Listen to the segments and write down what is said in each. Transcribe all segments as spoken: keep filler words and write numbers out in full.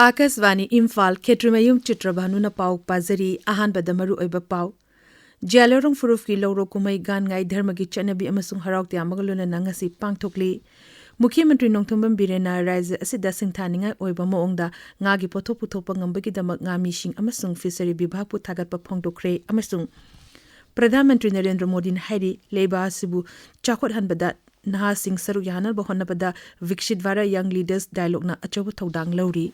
ꯑꯥꯀꯥꯁꯕꯥꯅꯤ ꯏꯝꯐꯥꯜ, ꯈꯦꯇ꯭ꯔꯤꯃꯌꯨꯝ ꯆꯤꯇ꯭ꯔꯚꯥꯅꯨꯅ ꯄꯥꯎ ꯄꯥꯖꯔꯤ꯫ ꯑꯍꯥꯟꯕꯗ ꯃꯔꯨꯑꯣꯏꯕ ꯄꯥꯎ꯫ ꯖꯤꯌꯥꯂꯣꯔꯣꯡ ꯐꯨꯔꯨꯞꯀꯤ ꯂꯧꯔꯣꯛ ꯀꯨꯝꯍꯩ ꯒꯥꯟ ꯉꯥꯏ ꯙꯔꯃꯒꯤ ꯆꯠꯅꯕꯤ ꯑꯃꯁꯨꯡ ꯍꯔꯥꯎ ꯇꯌꯥꯝꯕꯒ ꯂꯣꯏꯅꯅ ꯉꯁꯤ ꯄꯥꯡꯊꯣꯛꯂꯤ꯫ ꯃꯨꯈ꯭ꯌ ꯃꯟꯇ꯭ꯔꯤ ꯅꯣꯡꯊꯣꯝꯕꯝ ꯕꯤꯔꯦꯟꯅ ꯔꯥꯖ꯭ꯌ ꯑꯁꯤꯗ ꯁꯤꯡꯊꯥꯅꯤꯡꯉꯥꯏ ꯑꯣꯏꯕ ꯃꯑꯣꯡꯗ ꯉꯥꯒꯤ ꯄꯣꯠꯊꯣꯛ ꯄꯨꯊꯣꯛꯄ ꯉꯝꯕꯒꯤꯗꯃꯛ ꯉꯥꯃꯤꯁꯤꯡ ꯑꯃꯁꯨꯡ ꯐꯤꯁꯔꯤ ꯕꯤꯚꯥꯒꯄꯨ ꯊꯥꯒꯠꯄ ꯐꯣꯡꯗꯣꯛꯈ꯭ꯔꯦ ꯑꯃꯁꯨꯡ ꯄ꯭ꯔꯙꯥꯟ ꯃꯟꯇ꯭ꯔꯤ ꯅꯔꯦꯟꯗ꯭ꯔ ꯃꯣꯗꯤꯅ ꯍꯥꯏꯔꯤ, ꯂꯩꯕꯥꯛ ꯑꯁꯤꯕꯨ ꯆꯥꯎꯈꯠꯍꯟꯕꯗ ꯅꯍꯥꯁꯤꯡ ꯁꯔꯨꯛ ꯌꯥꯅꯕ ꯍꯣꯠꯅꯕꯗ ꯕꯤꯛꯁꯤꯠ ꯚꯥꯔꯠ ꯌꯪ ꯂꯤꯗꯔꯁ ꯗꯥꯏꯂꯣꯒꯅ ꯑꯆꯧꯕ ꯊꯧꯗꯥꯡ ꯂꯧꯔꯤ꯫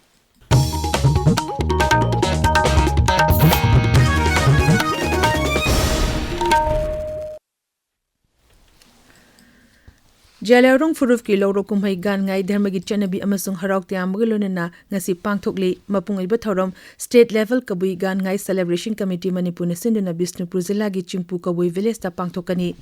ꯖꯤꯌꯥꯂꯣꯔꯣꯡ ꯐꯨꯔꯨꯞꯀꯤ ꯂꯧꯔꯣꯛ ꯀꯨꯝꯍꯩ ꯒꯥꯟ ꯉꯥꯏ ꯙꯔꯃꯒꯤ ꯆꯠꯅꯕꯤ ꯑꯃꯁꯨꯡ ꯍꯔꯥꯎ ꯇꯌꯥꯝꯕꯒ ꯂꯣꯏꯅꯅ ꯉꯁꯤ ꯄꯥꯡꯊꯣꯛꯂꯤ꯫ ꯃꯄꯨꯡ ꯑꯣꯏꯕ ꯊꯧꯔꯝ State Level ꯀꯕꯨꯏ ꯒꯥꯟ ꯉꯥꯏ Celebration Committee ꯃꯅꯤꯄꯨꯔꯅ ꯁꯤꯟꯗꯨꯅ ꯕꯤꯁꯅꯨꯄꯨꯔ ꯖꯤꯂꯥꯒꯤ ꯆꯤꯡꯄꯨ ꯀꯕꯨꯏ ꯚꯤꯂꯦꯖꯇ ꯄꯥꯡꯊꯣꯛꯀꯅꯤ꯫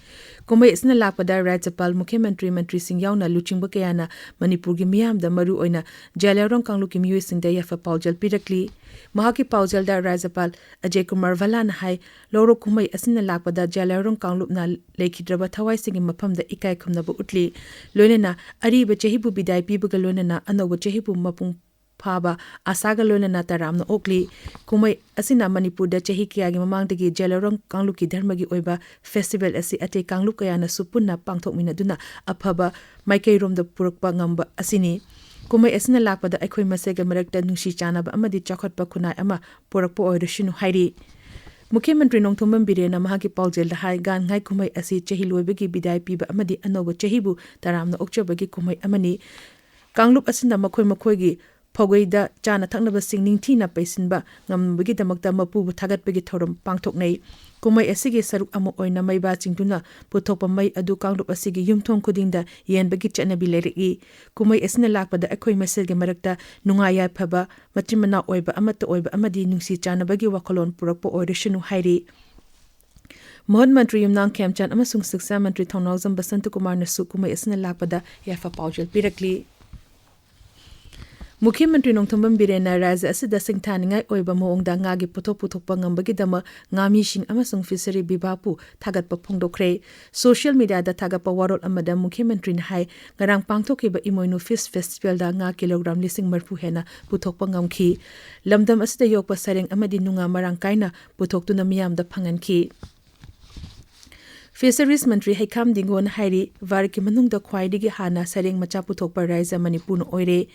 ꯀꯨꯝꯍꯩ ꯑꯁꯤꯅ ꯂꯥꯛꯄꯗ ꯔꯥꯖ꯭ꯌꯄꯥꯜ, ꯃꯨꯈ꯭ꯌ ꯃꯟꯇ꯭ꯔꯤ, ꯃꯟꯇ꯭ꯔꯤꯁꯤꯡ ꯌꯥꯎꯅ ꯂꯨꯆꯤꯡꯕ ꯀꯌꯥꯅ ꯃꯅꯤꯄꯨꯔꯒꯤ ꯃꯤꯌꯥꯝꯗ, ꯃꯔꯨꯑꯣꯏꯅ ꯖꯤꯌꯥꯂꯣꯔꯣꯡ ꯀꯥꯡꯂꯨꯞꯀꯤ ꯃꯤꯑꯣꯏꯁꯤꯡꯗ ꯌꯥꯏꯐ ꯄꯥꯎꯖꯦꯜ ꯄꯤꯔꯛꯂꯤ꯫ ꯃꯍꯥꯛꯀꯤ ꯄꯥꯎꯖꯦꯜꯗ ꯔꯥꯖ꯭ꯌꯄꯥꯜ ꯑꯖꯌ ꯀꯨꯃꯥꯔ ꯚꯜꯂꯥꯅ ꯍꯥꯏ, ꯂꯧꯔꯣꯛ ꯀꯨꯝꯍꯩ ꯑꯁꯤꯅ ꯂꯥꯛꯄꯗ ꯖꯤꯌꯥꯂꯣꯔꯣꯡ ꯀꯥꯡꯂꯨꯞꯅ ꯂꯩꯈꯤꯗ꯭ꯔꯕ ꯊꯋꯥꯏꯁꯤꯡꯒꯤ ꯃꯐꯝꯗ ꯏꯀꯥꯏ ꯈꯨꯝꯅꯕ ꯎꯠꯂꯤ꯫ ꯂꯣꯏꯅꯅ ꯑꯔꯤꯕ ꯆꯍꯤꯕꯨ ꯕꯤꯗꯥꯏ ꯄꯤꯕꯒ ꯂꯣꯏꯅꯅ ꯑꯅꯧꯕ ꯆꯍꯤꯕꯨ ꯃꯄꯨꯡ ꯐꯥꯕ ꯑꯁꯥꯒ ꯂꯣꯏꯅꯅ ꯇꯔꯥꯝꯅ ꯑꯣꯛꯂꯤ꯫ ꯀꯨꯝꯍꯩ ꯑꯁꯤꯅ ꯃꯅꯤꯄꯨꯔꯗ ꯆꯍꯤ ꯀꯌꯥꯒꯤ ꯃꯃꯥꯡꯗꯒꯤ ꯖꯤꯌꯥꯂꯣꯔꯣꯡ ꯀꯥꯡꯂꯨꯞꯀꯤ ꯙꯔꯃꯒꯤ ꯑꯣꯏꯕ festival ꯑꯁꯤ ꯑꯇꯩ ꯀꯥꯡꯂꯨꯞ ꯀꯌꯥꯅꯁꯨ ꯄꯨꯟꯅ ꯄꯥꯡꯊꯣꯛꯃꯤꯟꯅꯗꯨꯅ ꯑꯐꯕ ꯃꯥꯏꯀꯩꯔꯣꯝꯗ ꯄꯨꯔꯛꯄ ꯉꯝꯕ ꯑꯁꯤꯅꯤ꯫ ꯀꯨꯝꯍꯩ ꯑꯁꯤꯅ ꯂꯥꯛꯄꯗ ꯑꯩꯈꯣꯏ ꯃꯁꯦꯜꯒꯤ ꯃꯔꯛꯇ ꯅꯨꯡꯁꯤ ꯆꯥꯟꯅꯕ ꯑꯃꯗꯤ ꯆꯥꯎꯈꯠꯄ ꯈꯨꯟꯅꯥꯏ ꯑꯃ ꯄꯨꯔꯛꯄ ꯑꯣꯏꯔꯁꯅꯨ ꯍꯥꯏꯔꯤ꯫ ꯃꯨꯈ꯭ꯌ ꯃꯟꯇ꯭ꯔꯤ ꯅꯣꯡꯊꯣꯝꯕꯝ ꯕꯤꯔꯦꯟꯅ ꯃꯍꯥꯛꯀꯤ ꯄꯥꯎꯖꯦꯜꯗ ꯍꯥꯏ, ꯒꯥꯟ ꯉꯥꯏ ꯀꯨꯝꯍꯩ ꯑꯁꯤ ꯆꯍꯤ ꯂꯣꯏꯕꯒꯤ ꯕꯤꯗꯥꯏ ꯄꯤꯕ ꯑꯃꯗꯤ ꯑꯅꯧꯕ ꯆꯍꯤꯕꯨ ꯇꯔꯥꯝꯅ ꯑꯣꯛꯆꯕꯒꯤ ꯀꯨꯝꯍꯩ ꯑꯃꯅꯤ꯫ ꯀꯥꯡꯂꯨꯞ ꯑꯁꯤꯅ ꯃꯈꯣꯏ ꯃꯈꯣꯏꯒꯤ ꯐꯧꯒꯩꯗ ꯆꯥꯅ ꯊꯛꯅꯕꯁꯤꯡ ꯅꯤꯡꯊꯤꯅ ꯄꯩꯁꯤꯟꯕ ꯉꯝꯕꯒꯤꯗꯃꯛꯇ ꯃꯄꯨꯕꯨ ꯊꯥꯒꯠꯄꯒꯤ ꯊꯧꯔꯝ ꯄꯥꯡꯊꯣꯛꯅꯩ꯫ ꯀꯨꯝꯍꯩ ꯑꯁꯤꯒꯤ ꯁꯔꯨꯛ ꯑꯃ ꯑꯣꯏꯅ ꯃꯩꯕꯥ ꯆꯤꯡꯗꯨꯅ ꯄꯨꯊꯣꯛꯄ ꯃꯩ ꯑꯗꯨ ꯀꯥꯡꯂꯨꯞ ꯑꯁꯤꯒꯤ ꯌꯨꯝꯊꯣꯡ ꯈꯨꯗꯤꯡꯗ ꯌꯦꯟꯕꯒꯤ ꯆꯠꯅꯕꯤ ꯂꯩꯔꯛꯏ꯫ ꯀꯨꯝꯍꯩ ꯑꯁꯤꯅ ꯂꯥꯛꯄꯗ ꯑꯩꯈꯣꯏ ꯃꯁꯦꯜꯒꯤ ꯃꯔꯛꯇ ꯅꯨꯡꯉꯥꯏ ꯌꯥꯏꯐꯕ, ꯃꯆꯤꯟ ꯃꯅꯥꯎ ꯑꯣꯏꯕ, ꯑꯃꯠꯇ ꯑꯣꯏꯕ ꯑꯃꯗꯤ ꯅꯨꯡꯁꯤ ꯆꯥꯟꯅꯕꯒꯤ ꯋꯥꯈꯜꯂꯣꯟ ꯄꯨꯔꯛꯄ ꯑꯣꯏꯔꯁꯅꯨ ꯍꯥꯏꯔꯤ꯫ ꯃꯍꯨꯠ ꯃꯟꯇ꯭ꯔꯤ ꯌꯨꯝꯅꯥꯝ ꯈꯦꯝꯆꯥꯟ ꯑꯃꯁꯨꯡ ꯁꯤꯛꯁꯥ ꯃꯟꯇ꯭ꯔꯤ ꯊꯧꯅꯥꯎꯖꯝ ꯕꯁꯟꯇ ꯀꯨꯃꯥꯔꯅꯁꯨ ꯀꯨꯝꯍꯩ ꯑꯁꯤꯅ ꯂꯥꯛꯄꯗ ꯌꯥꯏꯐ ꯄꯥꯎꯖꯦꯜ ꯄꯤꯔꯛꯂꯤ꯫ ꯃꯨꯈ꯭ꯌ ꯃꯟꯇ꯭ꯔꯤ ꯅꯣꯡꯊꯣꯝꯕꯝ ꯕꯤꯔꯦꯟꯅ ꯔꯥꯖ꯭ꯌ ꯑꯁꯤꯗ ꯁꯤꯡꯊꯥꯅꯤꯡꯉꯥꯏ ꯑꯣꯏꯕ ꯃꯑꯣꯡꯗ ꯉꯥꯒꯤ ꯄꯣꯠꯊꯣꯛ ꯄꯨꯊꯣꯛꯄ ꯉꯝꯕꯒꯤꯗꯃꯛ ꯉꯥꯃꯤꯁꯤꯡ ꯑꯃꯁꯨꯡ ꯐꯤꯁꯔꯤ ꯕꯤꯚꯥꯒꯄꯨ ꯊꯥꯒꯠꯄ ꯐꯣꯡꯗꯣꯛꯈ꯭ꯔꯦ꯫ ꯁꯣꯁꯤꯌꯦꯜ ꯃꯤꯗꯤꯌꯥꯗ ꯊꯥꯒꯠꯄ ꯋꯥꯔꯣꯜ ꯑꯃꯗ ꯃꯨꯈ꯭ꯌ ꯃꯟꯇ꯭ꯔꯤꯅ ꯍꯥꯏ, ꯉꯔꯥꯡ ꯄꯥꯡꯊꯣꯛꯈꯤꯕ ꯏꯃꯣꯏꯅꯨ ꯐꯤꯁ ꯐꯦꯁꯇꯤꯚꯦꯜꯗ ꯉꯥ ꯀꯤꯂꯣꯒ꯭ꯔꯥꯝ ꯂꯤꯁꯤꯡ ꯃꯔꯤꯐꯨ ꯍꯦꯟꯅ ꯄꯨꯊꯣꯛꯄ ꯉꯝꯈꯤ꯫ ꯂꯝꯗꯝ ꯑꯁꯤꯗ ꯌꯣꯛꯄ ꯁꯔꯦꯡ ꯑꯃꯗꯤ ꯅꯨꯡꯉꯥ ꯃꯔꯥꯡ ꯀꯥꯏꯅ ꯄꯨꯊꯣꯛꯇꯨꯅ ꯃꯤꯌꯥꯝꯗ ꯐꯪꯍꯟꯈꯤ꯫ ꯐꯤꯁꯔꯤꯁ ꯃꯟꯇ꯭ꯔꯤ ꯍꯩꯈꯥꯝ ꯗꯤꯡꯒꯣꯅ ꯍꯥꯏꯔꯤ, ꯚꯥꯔꯠꯀꯤ ꯃꯅꯨꯡꯗ ꯈ꯭ꯋꯥꯏꯗꯒꯤ ꯍꯥꯟꯅ ꯁꯔꯦꯡ ꯃꯆꯥ ꯄꯨꯊꯣꯛꯄ ꯔꯥꯖ꯭ꯌ ꯃꯅꯤꯄꯨꯔꯅ ꯑꯣꯏꯔꯦ꯫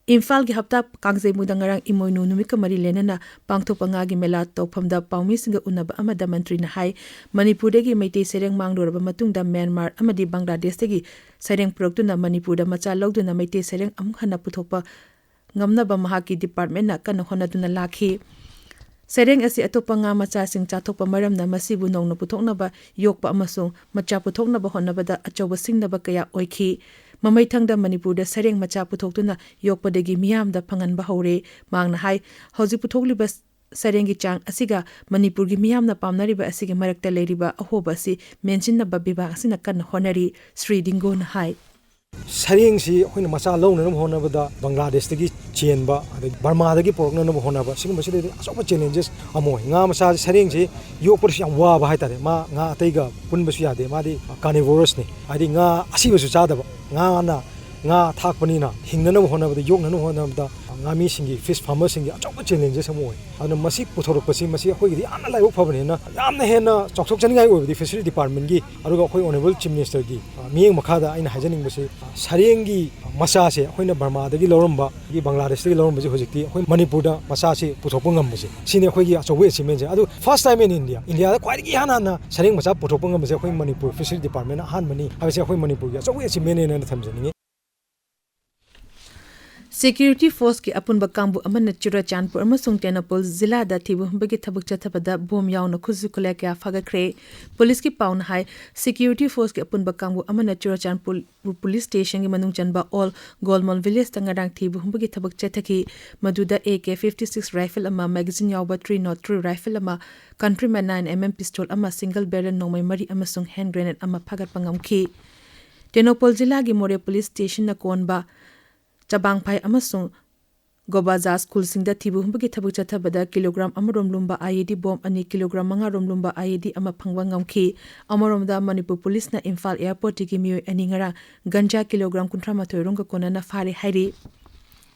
ꯏꯝꯐꯥꯜꯒꯤ ꯍꯞꯇꯥ ꯀꯥꯡꯖꯩꯕꯨꯡꯗ ꯉꯔꯥꯡ ꯏꯃꯣꯏꯅꯨ ꯅꯨꯃꯤꯠꯀ ꯃꯔꯤ ꯂꯩꯅꯅ ꯄꯥꯡꯊꯣꯛꯄ ꯉꯥꯒꯤ ꯃꯦꯂꯥ ꯇꯧꯐꯝꯗ ꯄꯥꯎꯃꯤꯁꯤꯡꯒ ꯎꯅꯕ ꯑꯃꯗ ꯃꯟꯇ꯭ꯔꯤꯅ ꯍꯥꯏ, ꯃꯅꯤꯄꯨꯔꯗꯒꯤ ꯃꯩꯇꯩ ꯁꯔꯦꯡ ꯃꯥꯡꯂꯨꯔꯕ ꯃꯇꯨꯡꯗ ꯃ꯭ꯌꯥꯟꯃꯥꯔ ꯑꯃꯗꯤ ꯕꯪꯒ꯭ꯂꯥꯗꯦꯁꯇꯒꯤ ꯁꯔꯦꯡ ꯄꯨꯔꯛꯇꯨꯅ ꯃꯅꯤꯄꯨꯔꯗ ꯃꯆꯥ ꯂꯧꯗꯨꯅ ꯃꯩꯇꯩ ꯁꯔꯦꯡ ꯑꯃꯨꯛ ꯍꯟꯅ ꯄꯨꯊꯣꯛꯄ ꯉꯝꯅꯕ ꯃꯍꯥꯛꯀꯤ ꯗꯤꯄꯥꯔꯠꯃꯦꯟꯅ ꯀꯟꯅ ꯍꯣꯠꯅꯗꯨꯅ ꯂꯥꯛꯈꯤ꯫ ꯁꯔꯦꯡ ꯑꯁꯤ ꯑꯇꯣꯞꯄ ꯉꯥ ꯃꯆꯥꯁꯤꯡ ꯆꯥꯊꯣꯛꯄ ꯃꯔꯝꯅ ꯃꯁꯤꯕꯨ ꯅꯧꯅ ꯄꯨꯊꯣꯛꯅꯕ ꯌꯣꯛꯄ ꯑꯃꯁꯨꯡ ꯃꯆꯥ ꯄꯨꯊꯣꯛꯅꯕ ꯍꯣꯠꯅꯕꯗ ꯑꯆꯧꯕ ꯁꯤꯡꯅꯕ ꯀꯌꯥ ꯑꯣꯏꯈꯤ꯫ ꯃꯃꯩꯊꯪꯗ ꯃꯅꯤꯄꯨꯔꯗ ꯁꯔꯦꯡ ꯃꯆꯥ ꯄꯨꯊꯣꯛꯇꯨꯅ ꯌꯣꯛꯄꯗꯒꯤ ꯃꯤꯌꯥꯝꯗ ꯐꯪꯍꯟꯕ ꯍꯧꯔꯦ꯫ ꯃꯍꯥꯛꯅ ꯍꯥꯏ, ꯍꯧꯖꯤꯛ ꯄꯨꯊꯣꯛꯂꯤꯕ ꯁꯔꯦꯡꯒꯤ ꯆꯥꯡ ꯑꯁꯤꯒ ꯃꯅꯤꯄꯨꯔꯒꯤ ꯃꯤꯌꯥꯝꯅ ꯄꯥꯝꯅꯔꯤꯕ ꯑꯁꯤꯒꯤ ꯃꯔꯛꯇ ꯂꯩꯔꯤꯕ ꯑꯍꯣꯕ ꯑꯁꯤ ꯃꯦꯟꯁꯤꯟꯅꯕ ꯕꯤꯚꯥꯒ ꯑꯁꯤꯅ ꯀꯟꯅ ꯍꯣꯠꯅꯔꯤ, ꯁ꯭ꯔꯤ ꯗꯤꯡꯒꯣꯅ ꯍꯥꯏ꯫ ꯁꯔꯦꯡꯁꯤ ꯑꯩꯈꯣꯏꯅ ꯃꯆꯥ ꯂꯧꯅꯅꯕ ꯍꯣꯠꯅꯕꯗ ꯕꯪꯒ꯭ꯂꯥꯗꯦꯁꯇꯒꯤ ꯆꯦꯟꯕ, ꯑꯗꯒꯤ ꯕꯔꯃꯥꯗꯒꯤ ꯄꯨꯔꯛꯅꯅꯕ ꯍꯣꯠꯅꯕ, ꯁꯤꯒꯨꯝꯕꯁꯤꯗꯗꯤ ꯑꯆꯧꯕ ꯆꯦꯂꯦꯟꯖꯦꯁ ꯑꯃ ꯑꯣꯏ꯫ ꯉꯥ ꯃꯆꯥ ꯁꯔꯦꯡꯁꯤ ꯌꯣꯛꯄꯗꯁꯨ ꯌꯥꯝ ꯋꯥꯕ ꯍꯥꯏꯇꯥꯔꯦ꯫ ꯃꯥ ꯉꯥ ꯑꯇꯩꯒ ꯄꯨꯟꯕꯁꯨ ꯌꯥꯗꯦ꯫ ꯃꯥꯗꯤ ꯀꯥꯔꯅꯤꯚꯣꯔꯁꯅꯤ, ꯍꯥꯏꯗꯤ ꯉꯥ ꯑꯁꯤꯕꯁꯨ ꯆꯥꯗꯕ꯫ ꯉꯥꯅ, ꯉꯥ ꯊꯥꯛꯄꯅꯤꯅ ꯍꯤꯡꯅꯅꯕ ꯍꯣꯠꯅꯕꯗ, ꯌꯣꯛꯅꯅꯕ ꯍꯣꯠꯅꯕꯗ ꯉꯥꯃꯤꯁꯤꯡꯒꯤ, ꯐꯤꯁ ꯐꯥꯔꯃꯔꯁꯤꯡꯒꯤ ꯑꯆꯧꯕ ꯆꯦꯂꯦꯟꯖꯦꯁ ꯑꯃ ꯑꯣꯏ꯫ ꯑꯗꯨꯅ ꯃꯁꯤ ꯄꯨꯊꯣꯔꯛꯄꯁꯤ, ꯃꯁꯤ ꯑꯩꯈꯣꯏꯒꯤꯗꯤ ꯌꯥꯝꯅ ꯂꯥꯏꯕꯛ ꯐꯕꯅꯤꯅ, ꯌꯥꯝꯅ ꯍꯦꯟꯅ ꯆꯥꯎꯊꯣꯛꯆꯅꯤꯡꯉꯥꯏ ꯑꯣꯏꯕꯗꯤ ꯐꯤꯁꯔꯤ ꯗꯤꯄꯥꯔꯠꯃꯦꯟꯒꯤ, ꯑꯗꯨꯒ ꯑꯩꯈꯣꯏ ꯑꯣꯅꯔꯦꯕꯜ ꯆꯤꯐ ꯃꯤꯅꯤꯁꯇꯔꯒꯤ, ꯑ, ꯃꯤꯠꯌꯦꯡ ꯃꯈꯥꯗ ꯑꯩꯅ ꯍꯥꯏꯖꯅꯤꯡꯕꯁꯤ, ꯑ, ꯁꯔꯦꯡꯒꯤ ꯃꯆꯥꯁꯦ ꯑꯩꯈꯣꯏꯅ ꯕꯔꯃꯥꯗꯒꯤ ꯂꯧꯔꯝꯕ, ꯑꯗꯒꯤ ꯕꯪꯒ꯭ꯂꯥꯗꯦꯁꯇꯒꯤ ꯂꯧꯔꯝꯕꯁꯦ ꯍꯧꯖꯤꯛꯇꯤ ꯑꯩꯈꯣꯏ ꯃꯅꯤꯄꯨꯔꯗ ꯃꯆꯥꯁꯤ ꯄꯨꯊꯣꯛꯄ ꯉꯝꯕꯁꯦ, ꯁꯤꯅꯤ ꯑꯩꯈꯣꯏꯒꯤ ꯑꯆꯧꯕ ꯑꯦꯆꯤꯞꯃꯦꯟꯁꯦ꯫ ꯑꯗꯨ first time in India, ꯏꯟꯗꯤꯌꯥꯗ ꯈ꯭ꯋꯥꯏꯗꯒꯤ ꯏꯍꯥꯟ ꯍꯥꯟꯅ ꯁꯔꯦꯡ ꯃꯆꯥ ꯄꯨꯊꯣꯛꯄ ꯉꯝꯕꯁꯦ ꯑꯩꯈꯣꯏ ꯃꯅꯤꯄꯨꯔ ꯐꯤꯁꯔꯤ ꯗꯤꯄꯥꯔꯠꯃꯦꯟꯅ ꯑꯍꯥꯟꯕꯅꯤ ꯍꯥꯏꯕꯁꯦ ꯑꯩꯈꯣꯏ ꯃꯅꯤꯄꯨꯔꯒꯤ ꯑꯆꯧꯕ ꯑꯦꯆꯤꯞꯃꯦꯟꯅꯦꯅ ꯊꯝꯖꯅꯤꯡꯉꯤ꯫ ꯁꯦꯀ꯭ꯌꯨꯔꯤꯇꯤ ꯐꯣꯔꯁꯀꯤ ꯑꯄꯨꯟꯕ ꯀꯥꯡꯕꯨ ꯑꯃꯅ ꯆꯨꯔꯆꯥꯟꯄꯨꯔ ꯑꯃꯁꯨꯡ ꯇꯦꯡꯅꯧꯄꯜ ꯖꯤꯂꯥꯗ ꯊꯤꯕ ꯍꯨꯝꯕꯒꯤ ꯊꯕꯛ ꯆꯠꯊꯕꯗ ꯕꯣꯝ ꯌꯥꯎꯅ ꯈꯨꯠꯁꯨ ꯈꯨꯠꯂꯥꯏ ꯀꯌꯥ ꯐꯥꯒꯠꯈ꯭ꯔꯦ꯫ ꯄꯨꯂꯤꯁꯀꯤ ꯄꯥꯎꯅ ꯍꯥꯏ, ꯁꯦꯀ꯭ꯌꯨꯔꯤꯇꯤ ꯐꯣꯔꯁꯀꯤ ꯑꯄꯨꯟꯕ ꯀꯥꯡꯕꯨ ꯑꯃꯅ ꯆꯨꯔꯆꯥꯟꯄꯨꯔ ꯄꯨꯂꯤꯁ ꯁ꯭ꯇꯦꯁꯟꯒꯤ ꯃꯅꯨꯡ ꯆꯟꯕ ꯑꯣꯜ ꯒꯣꯜꯃꯣꯜ ꯚꯤꯂꯦꯖꯇ ꯉꯔꯥꯡ ꯊꯤꯕ ꯍꯨꯝꯕꯒꯤ ꯊꯕꯛ ꯆꯠꯊꯈꯤ꯫ ꯃꯗꯨꯗ A K fifty six rifle ꯑꯃ, ꯃꯦꯒꯥꯖꯤꯟ ꯌꯥꯎꯕ ꯊ꯭ꯔꯤ ꯅꯣꯠ ꯊ꯭ꯔꯤ ꯔꯥꯏꯐꯜ ꯑꯃ, ꯀꯟꯇ꯭ꯔꯤꯃꯦꯟ ꯅꯥꯏꯟ ꯑꯦꯝ ꯑꯦꯝ ꯄꯤꯁꯇꯣꯜ ꯑꯃ, ꯁꯤꯡꯒꯜ ꯕꯦꯔꯦꯜ ꯅꯣꯡꯃꯩ ꯃꯔꯤ ꯑꯃꯁꯨꯡ ꯍꯦꯟ ꯒ꯭ꯔꯦꯅꯦꯗ ꯑꯃ ꯐꯥꯒꯠꯄ ꯉꯝꯈꯤ꯫ ꯇꯦꯡꯅꯧꯄꯜ ꯖꯤꯂꯥꯒꯤ ꯃꯣꯔꯦ ꯄꯨꯂꯤꯁ ꯁ꯭ꯇꯦꯁꯟꯅ ꯀꯣꯟꯕ ꯆꯕꯥꯡꯐꯥꯏ ꯑꯃꯁꯨꯡ ꯒꯣꯕꯥꯖꯥ ꯁ꯭ꯀꯨꯜꯁꯤꯡꯗ ꯊꯤꯕ ꯍꯨꯝꯕꯒꯤ ꯊꯕꯛ ꯆꯠꯊꯕꯗ ꯀꯤꯂꯣꯒ꯭ꯔꯥꯝ ꯑꯃꯔꯣꯝ ꯂꯨꯝꯕ IED ꯕꯣꯝ ꯑꯅꯤ, ꯀꯤꯂꯣꯒ꯭ꯔꯥꯝ ꯃꯉꯥꯔꯣꯝ ꯂꯨꯝꯕ IED ꯑꯃ ꯐꯪꯕ ꯉꯝꯈꯤ꯫ ꯑꯃꯔꯣꯝꯗ, ꯃꯅꯤꯄꯨꯔ ꯄꯨꯂꯤꯁꯅ ꯏꯝꯐꯥꯜ ꯑꯦꯌꯔꯄꯣꯔꯠꯇꯒꯤ ꯃꯤꯑꯣꯏ ꯑꯅꯤ ꯉꯔꯥꯡ ꯒꯟꯖꯥ ꯀꯤꯂꯣꯒ꯭ꯔꯥꯝ ꯀꯨꯟꯊ꯭ꯔꯥ ꯃꯥꯊꯣꯏ ꯔꯣꯝꯒ ꯀꯣꯟꯅꯅ ꯐꯥꯔꯦ ꯍꯥꯏꯔꯤ꯫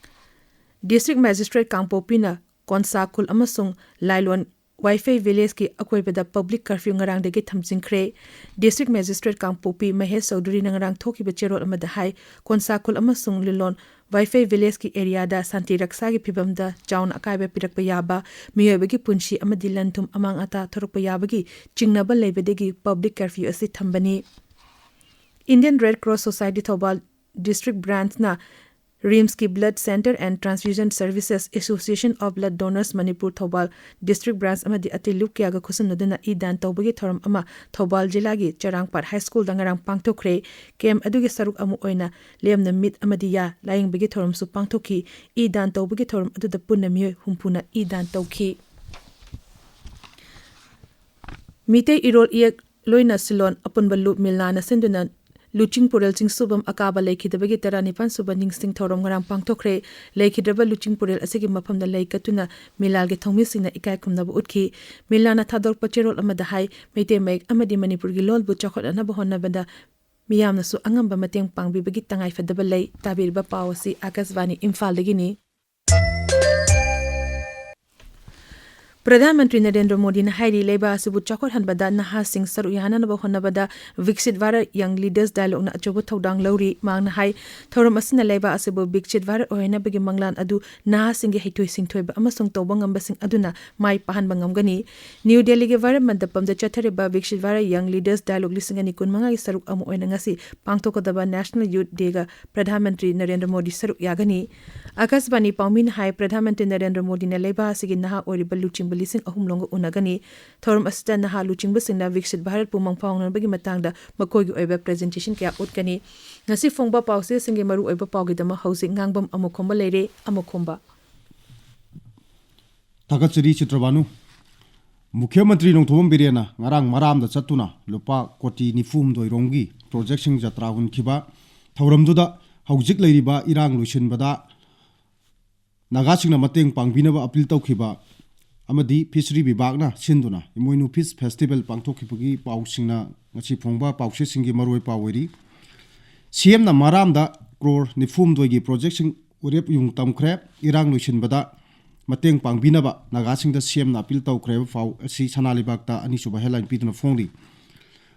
ꯗꯤꯁꯇ꯭ꯔꯤꯛ ꯃꯦꯖꯤꯁꯇ꯭ꯔꯦꯠ ꯀꯥꯡꯄꯣꯛꯄꯤꯅ ꯀꯣꯟꯁꯥ ꯈꯨꯜ ꯑꯃꯁꯨꯡ ꯂꯥꯏꯂꯣꯟ ꯋꯥꯏꯐꯩ ꯚꯤꯂꯦꯖꯀꯤ ꯑꯀꯣꯏꯕꯗ ꯄꯕ꯭ꯂꯤꯛ ꯀꯔꯐ꯭ꯌꯨ ꯉꯔꯥꯡꯗꯒꯤ ꯊꯝꯖꯤꯟꯈ꯭ꯔꯦ꯫ ꯗꯤꯁꯇ꯭ꯔꯤꯛ ꯃꯦꯖꯤꯁꯇ꯭ꯔꯦꯠ ꯀꯥꯡꯄꯣꯛꯄꯤ ꯃꯍꯦꯁ ꯆꯧꯙꯨꯔꯤꯅ ꯉꯔꯥꯡ ꯊꯣꯛꯈꯤꯕ ꯆꯦꯔꯣꯜ ꯑꯃꯗ ꯍꯥꯏ, ꯀꯣꯟꯁꯥ ꯈꯨꯜ ꯑꯃꯁꯨꯡ ꯂꯤꯂꯣꯟ ꯋꯥꯏꯐꯩ ꯚꯤꯂꯦꯖꯀꯤ ꯑꯦꯔꯤꯌꯥꯗ ꯁꯥꯟꯇꯤ ꯔꯛꯁꯥꯒꯤ ꯐꯤꯕꯝꯗ ꯆꯥꯎꯅ ꯑꯀꯥꯏꯕ ꯄꯤꯔꯛꯄ ꯌꯥꯕ, ꯃꯤꯑꯣꯏꯕꯒꯤ ꯄꯨꯟꯁꯤ ꯑꯃꯗꯤ ꯂꯟ ꯊꯨꯝ ꯑꯃꯥꯡ ꯑꯇꯥ ꯊꯣꯔꯛꯄ ꯌꯥꯕꯒꯤ ꯆꯤꯡꯅꯕ ꯂꯩꯕꯗꯒꯤ ꯄꯕ꯭ꯂꯤꯛ ꯀꯔꯐ꯭ꯌꯨ ꯑꯁꯤ ꯊꯝꯕꯅꯤ꯫ Indian Red Cross Society Thoubal district ꯕ꯭ꯔꯥꯟꯆꯅ RIMSꯀꯤ Blood Centre and Transfusion Services, Association of Blood Donors Manipur Thoubal district branch ꯑꯃꯗꯤ ꯑꯇꯩ ꯂꯨꯞ ꯀꯌꯥꯒ ꯈꯨꯠꯁꯝꯅꯗꯨꯅ ꯏ ꯗꯥꯟ ꯇꯧꯕꯒꯤ ꯊꯧꯔꯝ ꯑꯃ ꯊꯧꯕꯥꯜ ꯖꯤꯂꯥꯒꯤ ꯆꯔꯥꯡꯄꯥꯠ ꯍꯥꯏ ꯁ꯭ꯀꯨꯜꯗ ꯉꯔꯥꯡ ꯄꯥꯡꯊꯣꯛꯈ꯭ꯔꯦ꯫ ꯀꯦꯝꯞ ꯑꯗꯨꯒꯤ ꯁꯔꯨꯛ ꯑꯃ ꯑꯣꯏꯅ ꯂꯦꯝꯅ ꯃꯤꯠ ꯑꯃꯗꯤ ꯌꯥ ꯂꯥꯌꯦꯡꯕꯒꯤ ꯊꯧꯔꯝꯁꯨ ꯄꯥꯡꯊꯣꯛꯈꯤ꯫ ꯏ ꯗꯥꯟ ꯇꯧꯕꯒꯤ ꯊꯧꯔꯝ ꯑꯗꯨꯗ ꯄꯨꯟꯅ ꯃꯤꯑꯣꯏ ꯍꯨꯝꯐꯨꯅ ꯏ ꯗꯥꯟ ꯇꯧꯈꯤ꯫ ꯃꯤꯇꯩ ꯏꯔꯣꯜ ꯏꯌꯦꯛ ꯂꯣꯏꯅ ꯁꯤꯂꯣꯟ ꯑꯄꯨꯟꯕ ꯂꯨꯞ ꯃꯤꯂꯥꯅ ꯁꯤꯟꯗꯨꯅ ꯂꯨꯆꯤꯡꯄꯨꯔꯦꯜ ꯆꯤꯡꯁꯨꯕꯝ ꯑꯀꯥꯕ ꯂꯩꯈꯤꯗꯕꯒꯤ ꯇꯔꯥꯅꯤꯄꯥꯟ ꯁꯨꯕ ꯅꯤꯡꯁꯤꯡ ꯊꯧꯔꯝ ꯉꯔꯥꯡ ꯄꯥꯡꯊꯣꯛꯈ꯭ꯔꯦ꯫ ꯂꯩꯈꯤꯗ꯭ꯔꯕ ꯂꯨꯆꯤꯡꯄꯨꯔꯦꯜ ꯑꯁꯤꯒꯤ ꯃꯐꯝꯗ ꯂꯩ ꯀꯠꯇꯨꯅ ꯃꯤꯂꯥꯜꯒꯤ ꯊꯧꯃꯤꯁꯤꯡꯅ ꯏꯀꯥꯏ ꯈꯨꯝꯅꯕ ꯎꯠꯈꯤ꯫ ꯃꯤꯂꯥꯅ ꯊꯥꯗꯣꯔꯛꯄ ꯆꯦꯔꯣꯜ ꯑꯃꯗ ꯍꯥꯏ, ꯃꯩꯇꯩ ꯃꯌꯦꯛ ꯑꯃꯗꯤ ꯃꯅꯤꯄꯨꯔꯒꯤ ꯂꯣꯜꯕꯨ ꯆꯥꯎꯈꯠꯅꯅꯕ ꯍꯣꯠꯅꯕꯗ ꯃꯤꯌꯥꯝꯅꯁꯨ ꯑꯉꯝꯕ ꯃꯇꯦꯡ ꯄꯥꯡꯕꯤꯕꯒꯤ ꯇꯉꯥꯏꯐꯗꯕ ꯂꯩ꯫ ꯇꯥꯕꯤꯔꯤꯕ ꯄꯥꯎ ꯑꯁꯤ ꯑꯥꯀꯥꯁꯕꯥꯅꯤ ꯏꯝꯐꯥꯜꯗꯒꯤꯅꯤ꯫ ꯄ꯭ꯔꯙꯥꯟ ꯃꯟꯇ꯭ꯔꯤ ꯅꯔꯦꯟꯗ꯭ꯔ ꯃꯣꯗꯤꯅ ꯍꯥꯏꯔꯤ, ꯂꯩꯕꯥꯛ ꯑꯁꯤꯕꯨ ꯆꯥꯎꯈꯠꯍꯟꯕꯗ ꯅꯍꯥꯁꯤꯡ ꯁꯔꯨꯛ ꯌꯥꯅꯅꯕ ꯍꯣꯠꯅꯕꯗ ꯚꯤꯛꯁꯤꯠ ꯚꯥꯔꯠ ꯌꯪ ꯂꯤꯗꯔꯁ ꯗꯥꯏꯂꯣꯒꯅ ꯑꯆꯧꯕ ꯊꯧꯗꯥꯡ ꯂꯧꯔꯤ꯫ ꯃꯍꯥꯛꯅ ꯍꯥꯏ, ꯊꯧꯔꯝ ꯑꯁꯤꯅ ꯂꯩꯕꯥꯛ ꯑꯁꯤꯕꯨ ꯚꯤꯛꯁꯤꯠ ꯚꯥꯔꯠ ꯑꯣꯏꯍꯟꯅꯕꯒꯤ ꯃꯪꯂꯥꯟ ꯑꯗꯨ ꯅꯍꯥꯁꯤꯡꯒꯤ ꯍꯩꯊꯣꯏ ꯁꯤꯡꯊꯣꯏꯕ ꯑꯃꯁꯨꯡ ꯇꯧꯕ ꯉꯝꯕꯁꯤꯡ ꯑꯗꯨꯅ ꯃꯥꯏ ꯄꯥꯛꯍꯟꯕ ꯉꯝꯒꯅꯤ꯫ ꯅ꯭ꯌꯨ ꯗꯦꯜꯂꯤꯒꯤ ꯚꯥꯔꯠ ꯃꯟꯗꯄꯝꯗ ꯆꯠꯊꯔꯤꯕ ꯚꯤꯛꯁꯤꯠ ꯚꯥꯔꯠ ꯌꯪ ꯂꯤꯗꯔꯁ ꯗꯥꯏꯂꯣꯒ ꯂꯤꯁꯤꯡ ꯑꯅꯤ ꯀꯨꯟꯃꯉꯥꯒꯤ ꯁꯔꯨꯛ ꯑꯃ ꯑꯣꯏꯅ ꯉꯁꯤ ꯄꯥꯡꯊꯣꯛꯀꯗꯕ ꯅꯦꯁꯅꯦꯜ ꯌꯨꯊ ꯗꯦꯒ ꯄ꯭ꯔꯙꯥꯟ ꯃꯟꯇ꯭ꯔꯤ ꯅꯔꯦꯟꯗ꯭ꯔ ꯃꯣꯗꯤ ꯁꯔꯨꯛ ꯌꯥꯒꯅꯤ꯫ ꯑꯥꯀꯥꯁꯕꯥꯅꯤ ꯄꯥꯎꯃꯤꯅ ꯍꯥꯏ, ꯄ꯭ꯔꯙꯥꯟ ꯃꯟꯇ꯭ꯔꯤ ꯅꯔꯦꯟꯗ꯭ꯔ ꯃꯣꯗꯤꯅ ꯂꯩꯕꯥꯛ ꯑꯁꯤꯒꯤ ꯅꯍꯥ ꯑꯣꯏꯔꯤꯕ ꯂꯨꯆꯤꯡꯕ ꯂꯤꯁꯤꯡ ꯑꯍꯨꯝ ꯂꯣꯝꯒ ꯎꯅꯒꯅꯤ꯫ ꯊꯧꯔꯝ ꯑꯁꯤꯗ ꯅꯍꯥ ꯂꯨꯆꯤꯡꯕꯁꯤꯡꯅ ꯚꯤꯛꯁꯤꯠ ꯚꯥꯔꯠꯄꯨ ꯃꯪ ꯐꯥꯎꯅꯕꯒꯤ ꯃꯇꯥꯡꯗ ꯃꯈꯣꯏꯒꯤ ꯑꯣꯏꯕ ꯄ꯭ꯔꯖꯦꯟꯇꯦꯁꯟ ꯀꯌꯥ ꯎꯠꯀꯅꯤ꯫ ꯉꯁꯤ ꯐꯣꯡꯕ ꯄꯥꯎꯆꯦꯁꯤꯡꯒꯤ ꯃꯔꯨꯑꯣꯏꯕ ꯄꯥꯎꯒꯤꯗꯃꯛ ꯍꯧꯖꯤꯛ ꯉꯥꯡꯕꯝ ꯑꯃꯨꯈꯣꯝꯕ ꯂꯩꯔꯦ꯫ ꯑꯃꯨꯈꯣꯝꯕ꯫ ꯊꯥꯒꯠꯆꯔꯤ ꯆꯤꯇ꯭ꯔꯕꯥꯅꯨ꯫ ꯃꯨꯈ꯭ꯌ ꯃꯟꯇ꯭ꯔꯤ ꯅꯣꯡꯊꯣꯝꯕꯝ ꯕꯤꯔꯦꯟꯅ ꯉꯔꯥꯡ ꯃꯔꯥꯝꯗ ꯆꯠꯇꯨꯅ ꯂꯨꯄꯥ ꯀꯣꯇꯤ ꯅꯤꯐꯨ ꯍꯨꯝꯗꯣꯏ ꯔꯣꯝꯒꯤ ꯄ꯭ꯔꯣꯖꯦꯛꯁꯤꯡ ꯖꯇ꯭ꯔꯥ ꯍꯨꯟꯈꯤꯕ ꯊꯧꯔꯝꯗꯨꯗ ꯍꯧꯖꯤꯛ ꯂꯩꯔꯤꯕ ꯏꯔꯥꯡ ꯂꯣꯏꯁꯤꯟꯕꯗ ꯅꯥꯒꯥꯁꯤꯡꯅ ꯃꯇꯦꯡ ꯄꯥꯡꯕꯤꯅꯕ ꯑꯄꯤꯜ ꯇꯧꯈꯤꯕ ꯑꯃꯗꯤ ꯐꯤꯁꯔꯤ ꯕꯤꯚꯥꯒꯅ ꯁꯤꯟꯗꯨꯅ ꯏꯃꯣꯏꯅꯨ ꯐꯤꯁ ꯐꯦꯁꯇꯤꯚꯦꯜ ꯄꯥꯡꯊꯣꯛꯈꯤꯕꯒꯤ ꯄꯥꯎꯁꯤꯡꯅ ꯉꯁꯤ ꯐꯣꯡꯕ ꯄꯥꯎꯆꯦꯁꯤꯡꯒꯤ ꯃꯔꯨꯑꯣꯏ ꯄꯥꯎ ꯑꯣꯏꯔꯤ꯫ ꯁꯤ ꯑꯦꯝꯅ ꯃꯔꯥꯝꯗ ꯀ꯭ꯔꯣꯔ ꯅꯤꯐꯨ ꯍꯨꯝꯗꯣꯏꯒꯤ ꯄ꯭ꯔꯣꯖꯦꯛꯁꯤꯡ ꯎꯔꯦꯞ ꯌꯨꯡ ꯇꯝꯈ꯭ꯔꯦ꯫ ꯏꯔꯥꯡ ꯂꯣꯏꯁꯤꯟꯕꯗ ꯃꯇꯦꯡ ꯄꯥꯡꯕꯤꯅꯕ ꯅꯥꯒꯥꯁꯤꯡꯗ ꯁꯤ ꯑꯦꯝꯅ ꯑꯄꯤꯜ ꯇꯧꯈ꯭ꯔꯦ ꯍꯥꯏꯕ ꯄꯥꯎ ꯑꯁꯤ ꯁꯅꯥ ꯂꯩꯕꯥꯛꯇ ꯑꯅꯤꯁꯨꯕ ꯍꯦꯗꯂꯥꯏꯟ ꯄꯤꯗꯨꯅ ꯐꯣꯡꯂꯤ꯫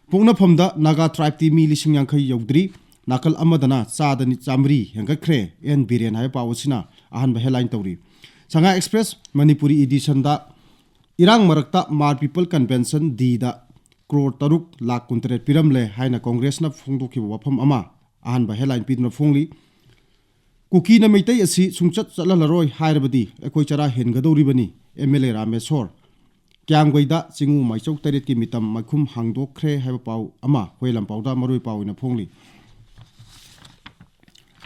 ꯄꯣꯛꯅꯐꯝꯗ ꯅꯥꯒꯥ ꯇ꯭ꯔꯥꯏꯕꯇꯤ ꯃꯤ ꯂꯤꯁꯤꯡ ꯌꯥꯡꯈꯩ ꯌꯧꯗ꯭ꯔꯤ꯫ ꯅꯥꯀꯜ ꯑꯃꯗꯅ ꯆꯥꯗ ꯅꯤ-, ꯆꯥꯃꯔꯤ ꯍꯦꯟꯒꯠꯈ꯭ꯔꯦ꯫ ꯑꯦꯟ ꯕꯤꯔꯦꯟ ꯍꯥꯏꯕ ꯄꯥꯎ ꯑꯁꯤꯅ ꯑꯍꯥꯟꯕ ꯍꯦꯗꯂꯥꯏꯟ ꯇꯧꯔꯤ꯫ ꯁꯉꯥꯏ ꯑꯦꯛꯁꯄ꯭ꯔꯦꯁ ꯃꯅꯤꯄꯨꯔꯤ ꯏꯗꯤꯁꯟꯗ ꯏꯔꯥꯡ ꯃꯔꯛꯇ ꯃꯥꯔ ꯄꯤꯄꯜ ꯀꯟꯚꯦꯟꯁꯟ ꯗꯤꯗ ꯀ꯭ꯔꯣꯔ ꯇꯔꯨꯛ ꯂꯥꯈ ꯀꯨꯟꯇꯔꯦꯠ ꯄꯤꯔꯝꯂꯦ ꯍꯥꯏꯅ ꯀꯣꯡꯒ꯭ꯔꯦꯁꯅ ꯐꯣꯡꯗꯣꯛꯈꯤꯕ ꯋꯥꯐꯝ ꯑꯃ ꯑꯍꯥꯟꯕ ꯍꯦꯗꯂꯥꯏꯟ ꯄꯤꯗꯨꯅ ꯐꯣꯡꯂꯤ꯫ ꯀꯨꯀꯤꯅ ꯃꯩꯇꯩ ꯑꯁꯤ ꯁꯨꯡꯆꯠ ꯆꯠꯍꯜꯂꯔꯣꯏ ꯍꯥꯏꯔꯕꯗꯤ ꯑꯩꯈꯣꯏ ꯆꯔꯥ ꯍꯦꯟꯒꯗꯧꯔꯤꯕꯅꯤ, ꯑꯦꯝ ꯑꯦꯜ ꯑꯦ ꯔꯥꯃꯦꯁꯣꯔ꯫ ꯀ꯭ꯌꯥꯝꯒꯩꯗ ꯆꯤꯡꯉꯨ ꯃꯥꯏꯆꯧ ꯇꯔꯦꯠꯀꯤ ꯃꯤꯇꯝ ꯃꯥꯏꯈꯨꯝ ꯍꯥꯡꯗꯣꯛꯈ꯭ꯔꯦ ꯍꯥꯏꯕ ꯄꯥꯎ ꯑꯃ ꯍꯨꯏꯂꯝꯄꯥꯎꯗ ꯃꯔꯨꯑꯣꯏ ꯄꯥꯎ ꯑꯣꯏꯅ ꯐꯣꯡꯂꯤ꯫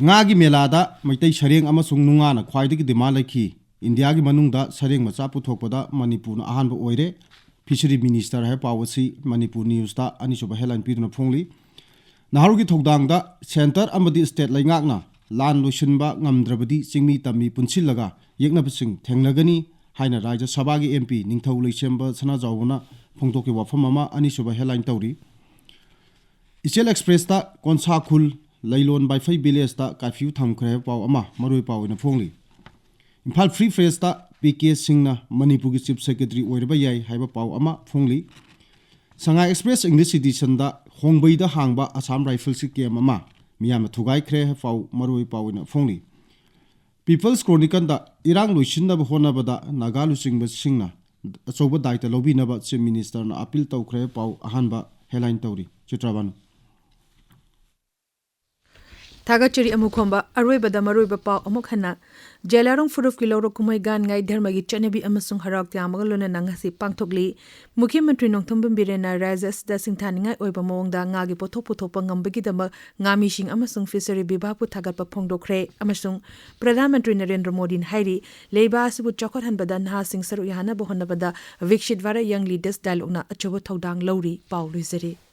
ꯉꯥꯒꯤ ꯃꯦꯂꯥꯗ ꯃꯩꯇꯩ ꯁꯔꯦꯡ ꯑꯃꯁꯨꯡ ꯅꯨꯡꯉꯥꯅ ꯈ꯭ꯋꯥꯏꯗꯒꯤ ꯗꯤꯃꯥꯟ ꯂꯩꯈꯤ꯫ ꯏꯟꯗꯤꯌꯥꯒꯤ ꯃꯅꯨꯡꯗ ꯁꯔꯦꯡ ꯃꯆꯥ ꯄꯨꯊꯣꯛꯄꯗ ꯃꯅꯤꯄꯨꯔꯅ ꯑꯍꯥꯟꯕ ꯑꯣꯏꯔꯦ꯫ ꯐꯤꯁꯔꯤ ꯃꯤꯅꯤꯁꯇꯔ ꯍꯥꯏꯕ ꯄꯥꯎ ꯑꯁꯤ ꯃꯅꯤꯄꯨꯔ ꯅ꯭ꯌꯨꯁꯇ ꯑꯅꯤꯁꯨꯕ ꯍꯦꯗꯂꯥꯏꯟ ꯄꯤꯗꯨꯅ ꯐꯣꯡꯂꯤ꯫ ꯅꯍꯥꯔꯨꯒꯤ ꯊꯧꯗꯥꯡꯗ ꯁꯦꯟꯇꯔ ꯑꯃꯗꯤ ꯁ꯭ꯇꯦꯠ ꯂꯩꯉꯥꯛꯅ ꯂꯥꯟ ꯂꯣꯏꯁꯤꯟꯕ ꯉꯝꯗ꯭ꯔꯕꯗꯤ ꯆꯤꯡꯃꯤ ꯇꯝꯃꯤ ꯄꯨꯟꯁꯤꯜꯂꯒ ꯌꯦꯛꯅꯕꯁꯤꯡ ꯊꯦꯡꯅꯒꯅꯤ ꯍꯥꯏꯅ ꯔꯥꯖ꯭ꯌ ꯁꯚꯥꯒꯤ ꯑꯦꯝ ꯄꯤ ꯅꯤꯡꯊꯧ ꯂꯩꯁꯦꯝꯕ ꯁꯅꯥꯖꯥꯎꯕꯅ ꯐꯣꯡꯗꯣꯛꯈꯤꯕ ꯋꯥꯐꯝ ꯑꯃ ꯑꯅꯤꯁꯨꯕ ꯍꯦꯗꯂꯥꯏꯟ ꯇꯧꯔꯤ꯫ ꯏꯆꯦꯜ ꯑꯦꯛꯁꯄ꯭ꯔꯦꯁꯇ ꯀꯣꯟꯁꯥꯈꯨꯜ ꯂꯩꯂꯣꯟ ꯕꯥꯏꯐꯩ ꯚꯤꯂꯦꯖꯇ ꯀꯥꯔꯐ꯭ꯌꯨ ꯊꯝꯈ꯭ꯔꯦ ꯍꯥꯏꯕ ꯄꯥꯎ ꯑꯃ ꯃꯔꯨꯑꯣꯏ ꯄꯥꯎ ꯑꯣꯏꯅ ꯐꯣꯡꯂꯤ꯫ ꯏꯝꯐꯥꯜ ꯐ꯭ꯔꯤ ꯄ꯭ꯔꯦꯁꯇ ꯄꯤ ꯀꯦ ꯁꯤꯡꯅ ꯃꯅꯤꯄꯨꯔꯒꯤ ꯆꯤꯐ ꯁꯦꯀ꯭ꯔꯦꯇꯔꯤ ꯑꯣꯏꯔꯕ ꯌꯥꯏ ꯍꯥꯏꯕ ꯄꯥꯎ ꯑꯃ ꯐꯣꯡꯂꯤ꯫ ꯁꯉꯥꯏ ꯑꯦꯛꯁꯄ꯭ꯔꯦꯁ ꯏꯪꯂꯤꯁ ꯏꯗꯤꯁꯟꯗ ꯍꯣꯡꯕꯩꯗ ꯍꯥꯡꯕ ꯑꯁꯥꯝ ꯔꯥꯏꯐꯜꯁꯀꯤ ꯀꯦꯝ ꯑꯃ ꯃꯤꯌꯥꯝꯅ ꯊꯨꯒꯥꯏꯈ꯭ꯔꯦ ꯍꯥꯏꯕ ꯄꯥꯎ ꯃꯔꯨꯑꯣꯏ ꯄꯥꯎ ꯑꯣꯏꯅ ꯐꯣꯡꯂꯤ꯫ ꯄꯤꯄꯜꯁ ꯀ꯭ꯔꯣꯅꯤꯀꯜꯗ ꯏꯔꯥꯡ ꯂꯣꯏꯁꯤꯟꯅꯕ ꯍꯣꯠꯅꯕꯗ ꯅꯥꯒꯥ ꯂꯨꯆꯤꯡꯕꯁꯤꯡꯅ ꯑꯆꯧꯕ ꯗꯥꯏꯇ ꯂꯧꯕꯤꯅꯕ ꯆꯤꯐ ꯃꯤꯅꯤꯁꯇꯔꯅ ꯑꯄꯤꯜ ꯇꯧꯈ꯭ꯔꯦ ꯄꯥꯎ ꯑꯍꯥꯟꯕ ꯍꯦꯗꯂꯥꯏꯟ ꯇꯧꯔꯤ꯫ ꯆꯤꯇ꯭ꯔꯕꯥꯅꯨ꯫ ꯊꯥꯒꯠꯆꯔꯤ ꯑꯃꯨꯛ ꯈꯣꯝꯕ꯫ ꯑꯔꯣꯏꯕꯗ ꯃꯔꯨꯑꯣꯏꯕ ꯄꯥꯎ ꯑꯃꯨꯛ ꯍꯟꯅ꯫ ꯖꯦꯂꯥꯔꯣꯡ ꯐꯨꯔꯨꯞꯀꯤ ꯂꯧꯔꯣꯛ ꯀꯨꯝꯍꯩ ꯒꯥꯟ ꯉꯥꯏ ꯙꯔꯃꯒꯤ ꯆꯠꯅꯕꯤ ꯑꯃꯁꯨꯡ ꯍꯔꯥꯎ ꯇꯌꯥꯝꯕꯒ ꯂꯣꯏꯅꯅ ꯉꯁꯤ ꯄꯥꯡꯊꯣꯛꯂꯤ꯫ ꯃꯨꯈ꯭ꯌ ꯃꯟꯇ꯭ꯔꯤ ꯅꯣꯡꯊꯣꯝꯕꯝ ꯕꯤꯔꯦꯟꯅ ꯔꯥꯖ꯭ꯌ ꯑꯁꯤꯗ ꯁꯤꯡꯊꯥꯅꯤꯡꯉꯥꯏ ꯑꯣꯏꯕ ꯃꯑꯣꯡꯗ ꯉꯥꯒꯤ ꯄꯣꯠꯊꯣꯛ ꯄꯨꯊꯣꯛꯄ ꯉꯝꯕꯒꯤꯗꯃꯛ ꯉꯥꯃꯤꯁꯤꯡ ꯑꯃꯁꯨꯡ ꯐꯤꯁꯔꯤ ꯕꯤꯚꯥꯒꯄꯨ ꯊꯥꯒꯠꯄ ꯐꯣꯡꯗꯣꯛꯈ꯭ꯔꯦ ꯑꯃꯁꯨꯡ ꯄ꯭ꯔꯙꯥꯟ ꯃꯟꯇ꯭ꯔꯤ ꯅꯔꯦꯟꯗ꯭ꯔ ꯃꯣꯗꯤꯅ ꯍꯥꯏꯔꯤ, ꯂꯩꯕꯥꯛ ꯑꯁꯤꯕꯨ ꯆꯥꯎꯈꯠꯍꯟꯕꯗ ꯅꯍꯥꯁꯤꯡ ꯁꯔꯨꯛ ꯌꯥꯍꯟꯅꯕ ꯍꯣꯠꯅꯕꯗ ꯚꯤꯛꯁꯤꯠ ꯚꯥꯔꯠ ꯌꯪ ꯂꯤꯗꯔꯁ ꯗꯥꯏꯂꯣꯒꯅ ꯑꯆꯧꯕ ꯊꯧꯗꯥꯡ ꯂꯧꯔꯤ꯫ ꯄꯥꯎ ꯂꯣꯏꯖꯔꯦ꯫